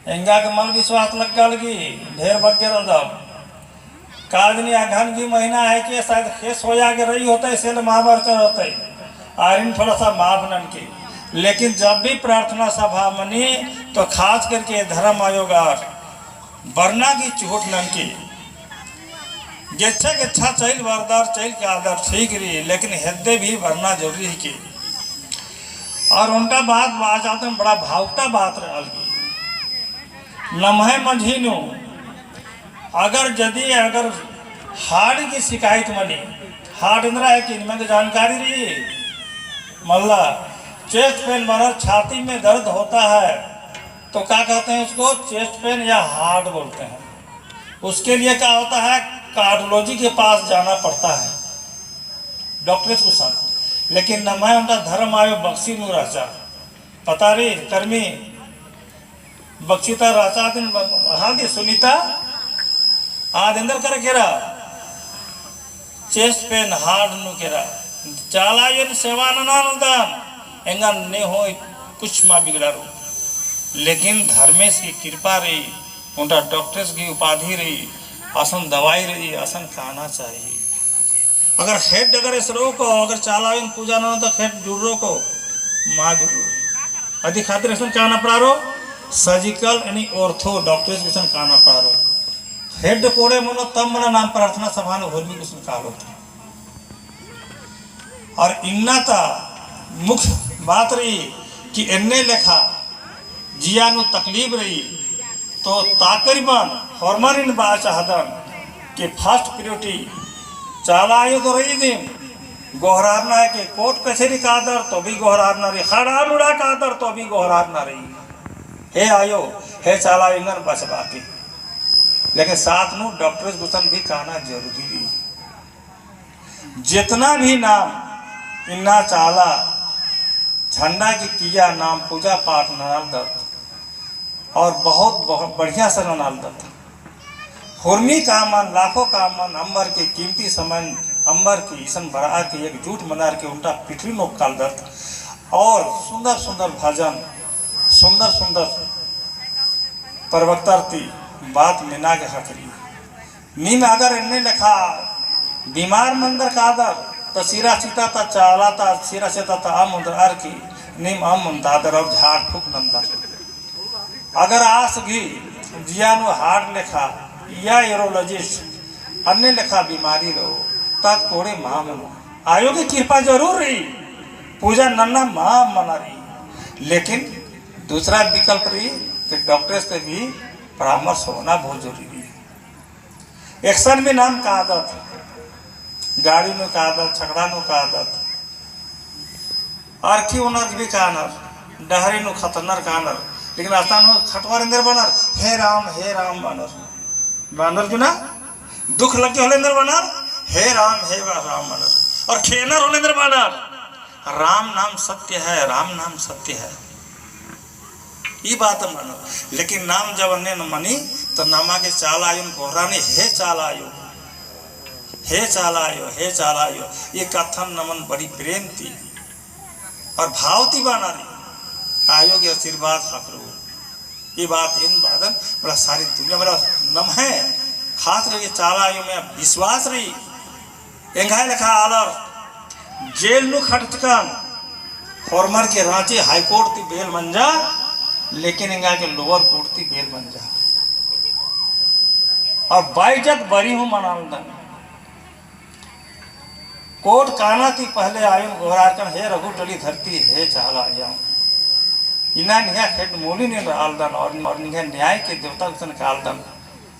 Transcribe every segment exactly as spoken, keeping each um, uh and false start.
एंगा के मल विश्वास लग्गा लगी, ढेर बग्गे रअदम। काजनी अगहन की महीना है कि शायद ख़ेस होया गे रई होतई, सेल माबर चर होतई। आरिन थोड़ा सा माफ ननकी। लेकिन जब भी प्रार्थना सभा मनी, तो खास करके धर्म आयो गा बरना की चुहुट ननकी। गेच्छा गेच्छा चइल बरदर, चइल कादर ठीक रई, लेकिन हेद्दे भी बरना जरूरी हिकी। और ओन्टा बात बाचातन बड़ा भावुकता बात रअल की। नम्है मझी नू अगर जदी अगर heart की शिकायत मनी, heart एन्दरा है कि निमन जानकारी रई, मल्ला chest pain बरर, छाती में दर्द होता है, तो क्या कहते हैं उसको? Chest pain या heart बोलते हैं। उसके लिए क्या होता है? Cardiology के पास जाना पड़ता है, डॉक्टरेस गुसन। लेकिन नम्है ओन्टा धर्म आयो बक्सी नू रहचा, पता रई, कर्मी बक्सी ता रहचा दिन ब-, हाँ दी सुनीता, आद एन्दर करे केरा, chest pain, heart नू केरा। चाला आयोन सेवा नना नन्दन, एंगन ने होई, कुछ मा बिगड़ारो। लेकिन धर्मेस की कृपा रई, ओन्टा डॉक्टरेस की उपाधि रई, असन दवाई रई, असन काना चाहिए। अगर ख़ेड्ड अगर एसरो को, अगर चाला आयोन पूजा नना तो ख़ेड्ड जुर्रो को, मा जुर्रो। अदी खातिर एसन काना पड़ारो, surgical यानी ortho डॉक्टरेस गुसन काना पड़ारो। ख़ेड्ड कोड़े मनो तब मना नाम प्रार्थना सभा नू होरमी गुसन कालो। और इन्ना ता मुख्य बात रई कि एन्ने लेखा जिया नू तकलीफ रई, तो तकरीबन होरमारिन बआ चाहदन कि first priority चाला आयो तो रई दिम, गोहरारना है कि कोर्ट कचहरी कादर तो भी गोहरारना रई, खड़ा लुड़ा कादर तो भी गोहरारना रई। हे आयो, हे चाला आयो एंगन बचबआ की। लेकिन साथ नू डॉक्टरेस गुसन भी काना जरूरी रई। जितना भी नाम इन्ना चाला झंडा की किया नाम पूजा पाठ ननालदत और बहुत, बहुत बढ़िया से ननालदत। हुरमी कामन, लाखों कामन, अम्बर के कीमती समय अम्बर के इसन बरअर के एकजुट मनर के ओन्टा पिटरी नोक्कालदत और सुंदर सुंदर भजन, सुंदर सुंदर प्रवक्तर ती बात मेना गे ख़क्खरई। नीम अगर एन्ने लेखा बीमार मनदर कादर, तो सिरा सीता ता चाला ता, सिरा सीता ता अम्म ओन्दरअर की नीम अम्म ओन्दादर और झाड़ फूँक नन्दर। अगर आस गही जिया नू heart लेखा या urologist अन्ने लेखा बीमारी रओ, तब कोड़े मा मनो। आयो की कृपा जरूर रई, पूजा नन्ना मा मना रई, लेकिन दूसरा विकल्प रई कि डॉक्टरेस से भी परामर्श होना बहुत जरूरी रई। एकसन भी नाम कादत, गाड़ी नू कादत, छकड़ा नू कादत, अरखी ओनर भी कानर, डहरे नू खतरनर कानर, लेकिन असन नू खटवर एन्दर बअनर, हे राम, हे राम बअनर। बअनर जो ना, दुख लग्गे होले एन्दर बअनर, हे राम, हे राम बअनर। और खेअनर होले एन्दर बअनर, राम नाम सत्य है, राम नाम सत्य है। ई बात मनो। लेकिन नाम जब अन्ने न मनी, तो नमा गे चाला आयोन गोहरानी, हे चाला आयो, हे चाला आयो, हे चाला आयो। ई कत्थन नमन बड़ी प्रेम ती और भाव ती बअना रई। आयो गे आशीर्वाद ख़क्खरो। ई बात एन बअदन, बड़ा सारी दुनिया, बड़ा नम्है, खास करके चाला आयो में विश्वास रई। एंग्है लेखा आलर जेल नू खटचकन, होरमर के राँची हाई कोर्ट ती बेल मंजा, लेकिन एंगा के लोअर कोर्ट ती बेल मंजा। और बाइज्जत बरी हूँ मनालदन। कोर्ट काना ती पहले आयोन गोहरारकन, हे रघु टली धरती, हे चाला आयो। इन्ना निंग्है खेड्ड मूली नीन रआलदन और, और निंग्है न्याय के देवता गुसन कालदन,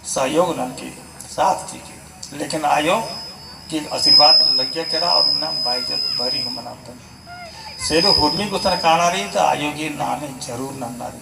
सहयोग ननकी, साथ चिकी। लेकिन आयो की आशीर्वाद लग्गिया केरा और इन्ना बाइज्जत बरी हूँ मनालदन। सेले हुरमी गुसन काना रई तो आयो गे नामे जरूर नन्ना रई।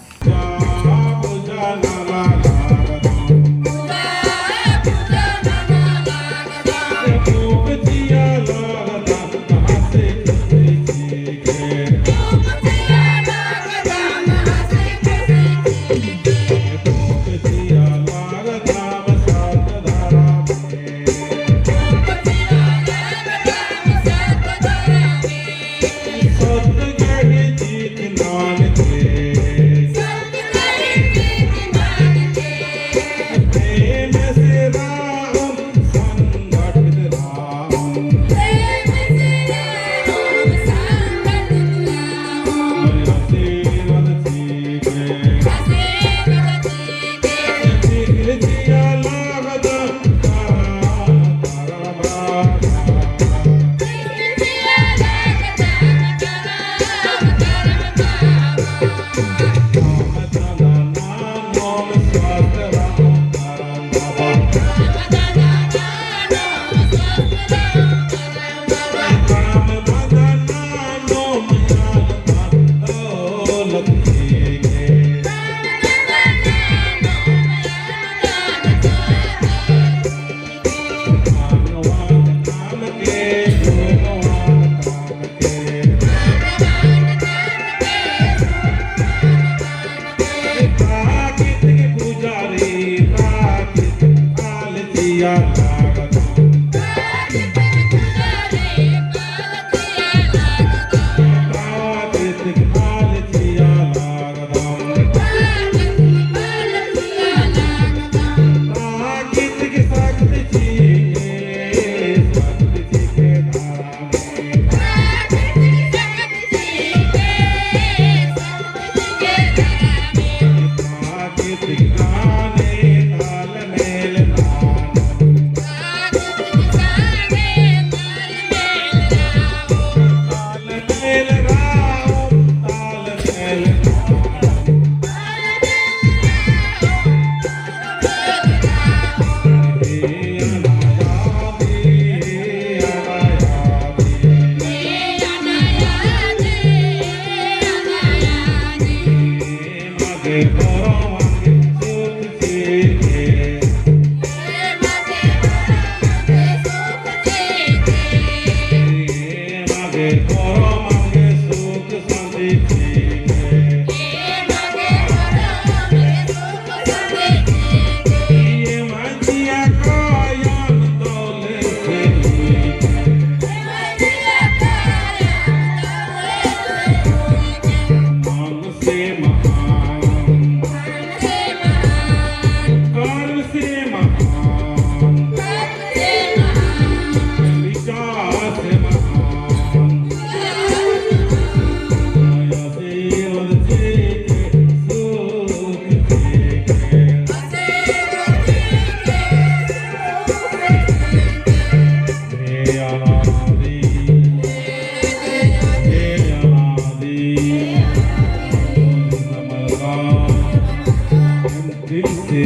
से महान, कर्म से महान, विकास से महान, दया से और जी के सुख जी के। हे अनादि, हे अनादि, नमस्कार, दिल से